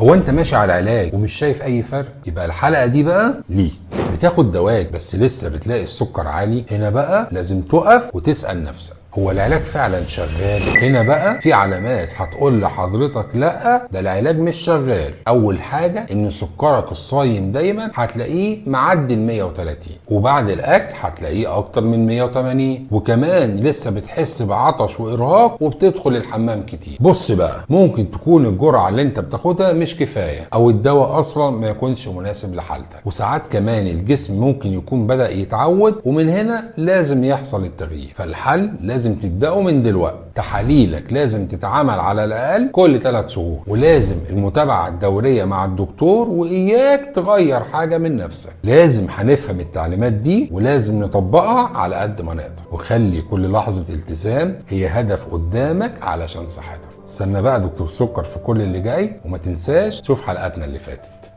هو انت ماشي على علاج ومش شايف اي فرق؟ يبقى الحلقة دي بقى ليك. بتاخد دواك بس لسه بتلاقي السكر عالي؟ هنا بقى لازم تقف وتسأل نفسك، هو العلاج فعلا شغال؟ هنا بقى في علامات هتقول لحضرتك لا، ده العلاج مش شغال. اول حاجة ان سكرك الصايم دايما هتلاقيه معدي ال 130، وبعد الاكل هتلاقيه اكتر من 180، وكمان لسه بتحس بعطش وارهاق وبتدخل الحمام كتير. بص بقى، ممكن تكون الجرعة اللي انت بتاخدها مش كفاية، او الدواء اصلا ما يكونش مناسب لحالتك، وساعات كمان الجسم ممكن يكون بدأ يتعود، ومن هنا لازم يحصل التغيير. فالحل لازم تبدأه من دلوقتي. تحاليلك لازم تتعمل على الأقل كل 3 شهور، ولازم المتابعة الدورية مع الدكتور، وإياك تغير حاجة من نفسك. لازم هنفهم التعليمات دي ولازم نطبقها على قد ما نقدر، وخلي كل لحظة التزام هي هدف قدامك علشان صحتك. استنى بقى دكتور سكر في كل اللي جاي، وما تنساش تشوف حلقاتنا اللي فاتت.